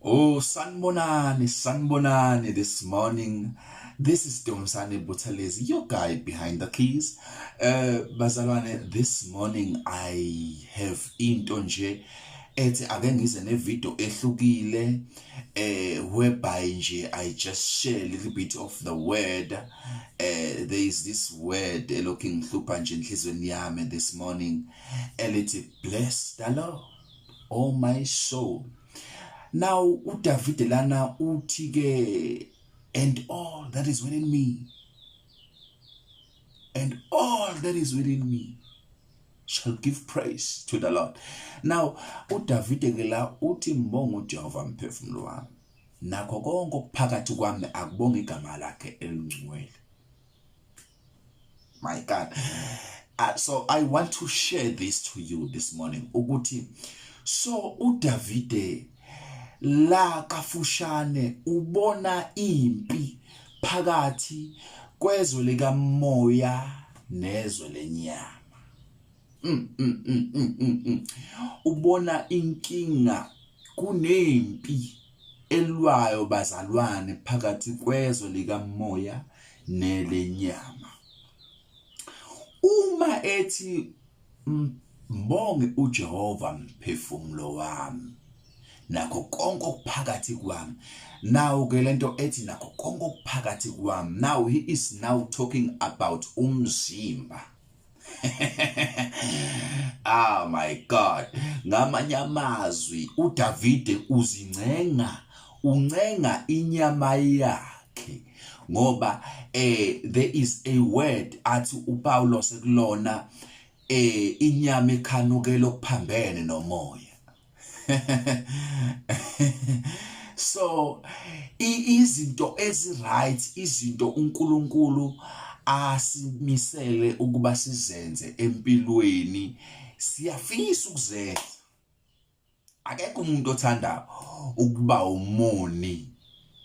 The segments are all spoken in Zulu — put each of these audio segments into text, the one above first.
Oh, sanibonani, sanibonani this morning. This is Dumisani Buthelezi, your guy behind the keys. Bazalwane, this morning I have into nje ethi ake ngize ne video ehlukile, whereby nje I just share a little bit of the word. There is this word elokhu ngihlupha nje enhlizweni yami this morning, elithi bless the Lord, oh my soul. Now uDavid lana uthi ke, and all that is within me, and all that is within me shall give praise to the Lord. Now uDavid ke la uthi mbonga uJehova mphefumulo wami, nakho konke okuphakathi kwami akubonga igama lakhe elingcwele. My God. So I want to share this to you this morning ukuthi so uDavide la kafushane ubona impi phakathi kwezwe likamoya nezwe lenyama. Ubona inkinga, kunempi elwayo bazalwane phakathi kwezwe likamoya nelenyama. Uma ethi mbonge uJehova mphefumulo wami nakho konke okuphakathi kwami, now ke lento ethi nakho konke okuphakathi kwami, now he is now talking about umzimba. Oh my God, ngamanye amazwi uDavide uzincenga, uncenga inyama yakhe, ngoba there is a word athi uPaulos kulona, inyama ekhanukela okuphambene nomoya. So izinto ezi right, izinto uNkulunkulu asimisele ukuba sizenze empilweni, siyafisa ukuzenza. Akekho umuntu othanda ukuba umoni,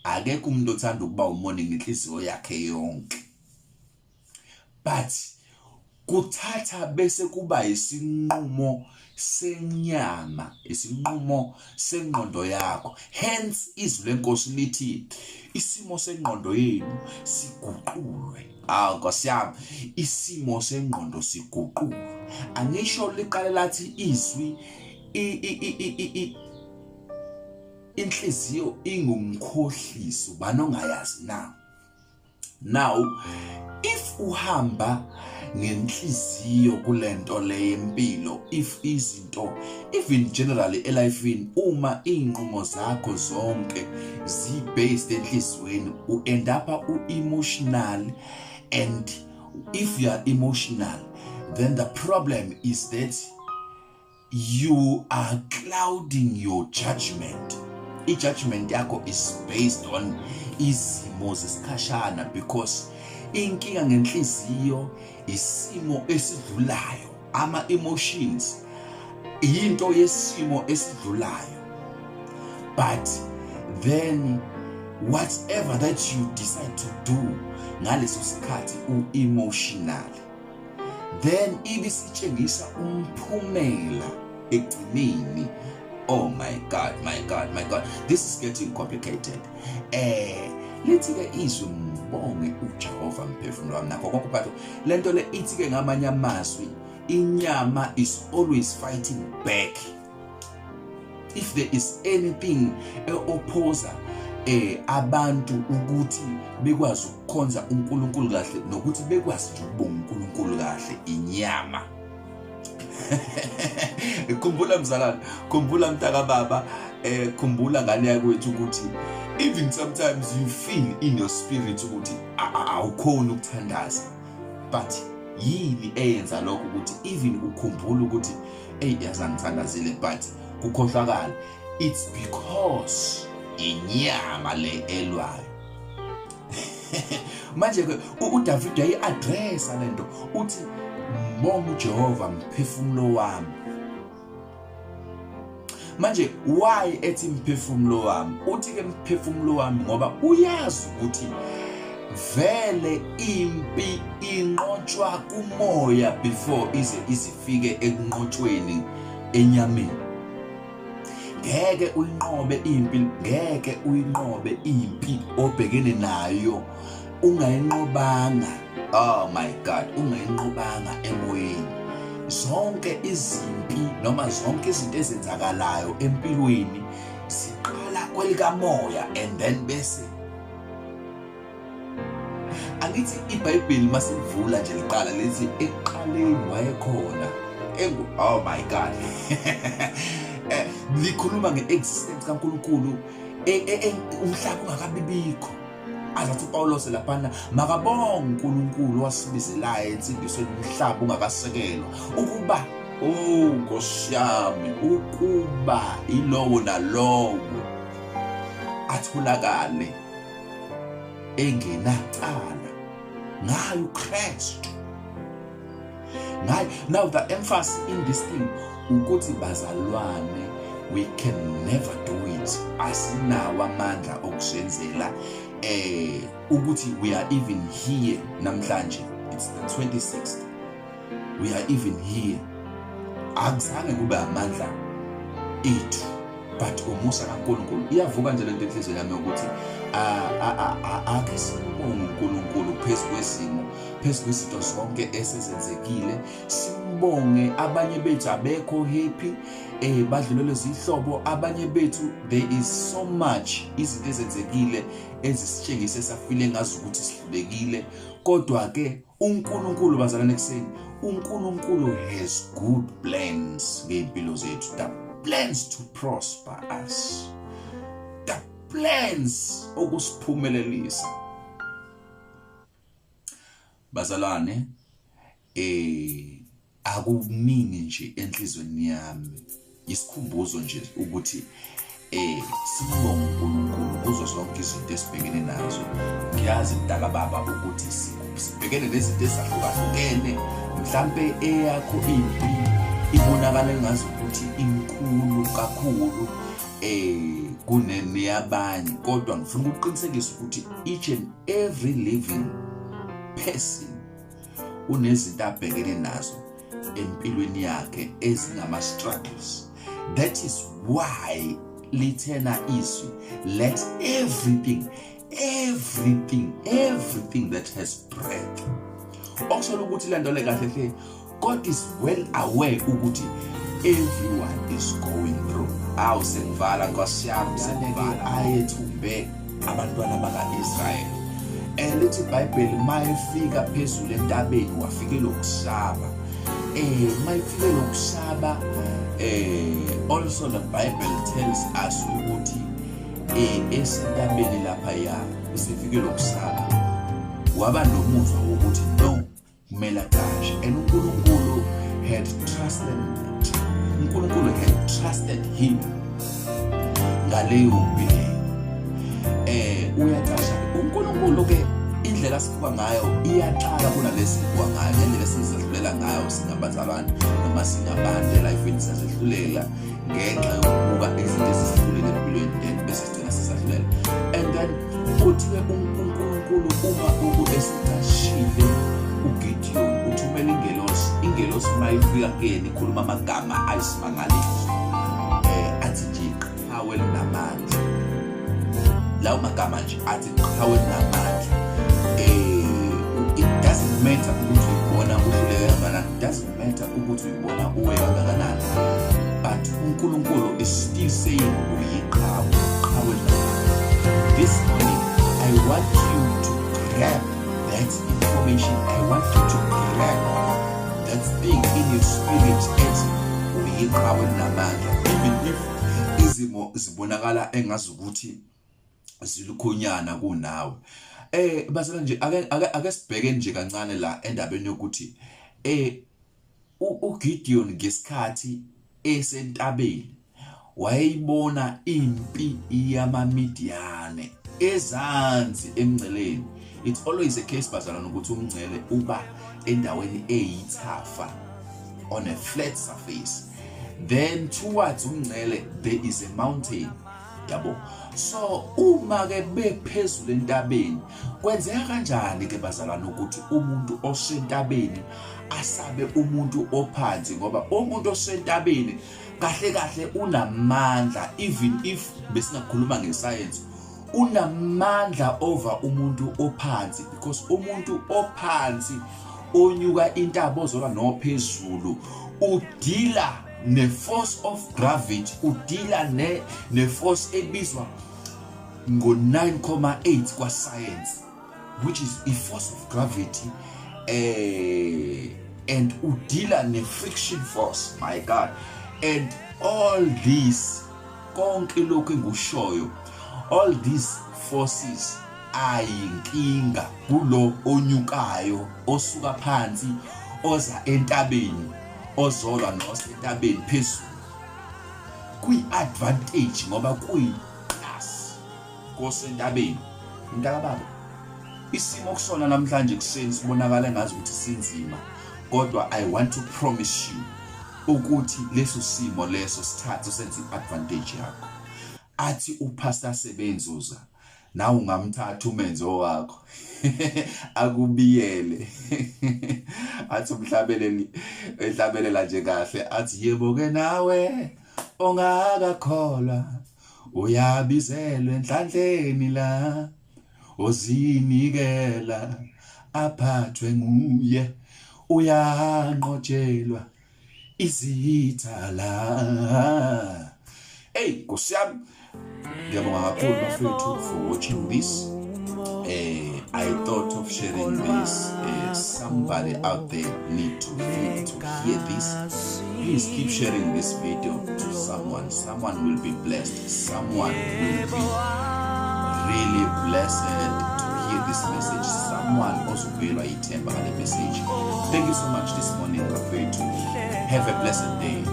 akekho umuntu othanda ukuba umoni ngenhliziyo yakhe yonke, but kuthatha bese kuba isinqumo senyama, isinqumo sengqondo yakho. Hence izwi lenkosi lithi isimo sengqondo yenu siguqulwe. Ah, Nkosi yami, isimo sengqondo siguqulwe. Angisho liqale lathi izwi inhliziyo ingumkhohlisi, ubani ongayazi na? Now if uhamba ngenhliziyo kulento le yempilo, if izinto even generally elifini, uma inqumo zakho zonke zi based enhliziyweni, u end up u emotional, and if you are emotional then the problem is that you are clouding your judgment. I-judgment yakho is based on izimo zesikhashana, because inkinga ngenhliziyo isimo esidlulayo, ama emotions into yesimo esidlulayo. But then whatever that you decide to do ngaleso sikhathi u-emotional, then ibisitshengisa umphumela ekugcineni. Oh my God, my God, my God, this is getting complicated. Lithi ke izwi mbonge uJehova mphefumulo wami nakho konke phakathi. Lento le ithi ke ngamanye amazwi inyama is always fighting back. If there is anything e-opposer abantu ukuthi bekwazi ukukhonza uNkulunkulu kahle nokuthi bekwazi nje ukubonga uNkulunkulu kahle, inyama. Khumbula mzalwane, khumbula mntaka baba, khumbula ngane yakwethu ukuthi even sometimes you feel in your spirit ukuthi awukhoni ukuthandaza, but yini eyenza lokho ukuthi even ukhumbule ukuthi hey yazi angithandazile, but kukhohlakala? It's because inyama le elwayo. Manje ke uDavid uyayi-addressa lento, uthi mbonga uJehova mphefumulo wami. Manje why ethi mphefumulo wami? Uthi ke mphefumulo wami ngoba uyazi ukuthi vele impi inqotshwa kumoya before ize izifike ekunqotshweni enyameni. Ngeke uyinqobe impi, ngeke uyinqobe impi obhekene nayo ungayinqobanga. Oh my God, ungayinqobanga emoyeni. Zonke izimpi noma zonke izinto ezenzakalayo empilweni siqala kwelikamoya and then bese angithi iBhayibheli masilivula nje liqala lithi ekuqaleni wayekhona engu, oh my God, likhuluma nge-existence kaNkulunkulu, umhlaba ungakabibikho. Azathi uPawulos laphana, makabonge uNkulunkulu wasibizelayo ensindisweni umhlaba ungakasekelwa, ukuba, oh Nkosi yami, ukuba ilowo nalowo atholakale engenacala ngayo uKristu. Ngayo. Now the emphasis in this thing ukuthi bazalwane, we can never do it. Asinawo amandla okusenzela ukuthi we are even here namhlanje. It's the 26th. We are even here. Akuzange kube amandla ethu, but umusa kaNkulunkulu. Iyavuka nje lento enhliziyweni yami ukuthi ake sibonge uNkulunkulu phezu kwesimo, phezu kwezinto zonke esezenzekile. Simbonge. Abanye bethu abekho happy, badlulelwe zihlobo, abanye bethu there is so much izinto ezenzekile ezisitshengise safile ngazi ukuthi sihlulekile. Kodwa ke uNkulunkulu, bazalwane, ekuseni uNkulunkulu has good plans ngempilo zethu, the plans to prosper us, the plans okusiphumelelisa. Bazalwane, akukuningi nje enhlizweni yami, isikhumbuzo nje ukuthi sibonge uNkulunkulu kuzo zonke izinto esibhekene nazo. Ngiyazi mntaka baba ukuthi sibhekene nezinto ezahlukahlukene. Mhlambe eyakho impi ibonakala engazi ukuthi inkulu kakhulu kuneneyabanye, kodwa ngifuna ukuqinisekisa ukuthi each and every living person unezinto abhekene nazo empilweni yakhe ezingama struggles. That is why lithena izwi, let everything, everything, everything that has breath. Okusho ukuthi lento le kahle hle, God is well aware ukuthi everyone is going through. Awu, sengivala, Nkosi yami, sengivala. Ayethumbe abantwana baka-Israyeli, lithi iBhayibheli mayefika phezulu entabeni wafikela ukusaba. Mayifikela ukusaba, also the Bible tells us ukuthi esentabeni lapha ya usefikela ukusaba, waba nomuzwa wokuthi no, kumele acashe. And uNkulunkulu had trusted him ngaleyo mpi leyo. Uyacasha uNkulunkulu ke. Indlela asibuka ngayo iyaxaka kunalesi sibuka ngayo, ngendlela esizehlulela ngayo singabazalwane noma singabantu elifini. Siyazehlulela ngenxa yokubuka izinto ezisihlulile empilweni, then bese sigcina sisahlulela. And then futhi-ke uNkulunkulu uma esecashile uGideon, uthumela ingelosi. Ingelosi uma ifika kuyena ikhuluma amagama ayisimangaliso, athi nje qhawe linamandla. Lawo magama nje athi qhawe linamandla. It doesn't matter ukuthi uyibona uhluleke kangakanani, it doesn't matter ukuthi uyibona uwe kangakanani, but uNkulunkulu is still saying uyiqhawe, qhawe linamandla. This morning I want you to grab that information. I want you to grab that thing in your spirit ethi uyiqhawe linamandla, even if izimo zibonakala engazi ukuthi zilukhonyana kunawe. Bazala nje, ake sibheke nje kancane la endabeni yokuthi uGideon ngesikhathi esentabeni wayeyibona impi yamaMidiyane ezansi emngceleni. It's always a case, bazalwane, ukuthi umngcele uba endaweni eyithafa, on a flat surface, then towards umngcele there is a mountain, yabo. So uma ke bephezulu entabeni, kwenzeka kanjani ke bazalwane ukuthi umuntu osentabeni asabe umuntu ophansi? Ngoba umuntu osentabeni Kahle kahle unamandla, even if besingakhuluma ngescience, unamandla over umuntu ophansi, because umuntu ophansi onyuka intaba ozolwa nophezulu udila ne-force of gravity, udila ne-force ebizwa ngo-9,8 kwa-science, which is i-force of gravity, and udila ne-friction force, my God. And all this, konke lokhu engikushoyo, all these forces ayinkinga kulo onyukayo osuka phansi oza entabeni, ozolwa nosentabeni phezulu. Kuyi-advantage ngoba kuyi-plus kosentabeni. Mntakababa, isimo kusona namhlanje kuseni sibonakala ngazi ukuthi sinzima, kodwa I want to promise you ukuthi leso simo leso sithathe senze i-advantage yakho. Athi uPastor Sebenzuza, nawe ungamthatha umenze owakho akubiyele. Athi umhlabeleli ehlabelela nje kahle athi, yebo ke nawe ongakakholwa uyabizelwe enhlanhleni la, ozinikela aphathwe nguye uyanqotshelwa izitha la. Hey Nkosi yami, ngiyabonga kakhulu bafethu for watching this. I thought of sharing this. Somebody out there need to hear this. Please keep sharing this video to someone. Someone will be blessed. Someone will be really blessed to hear this message. Someone ozobuyelwa ithemba ngale message. Thank you so much this morning, bafethu. Have a blessed day.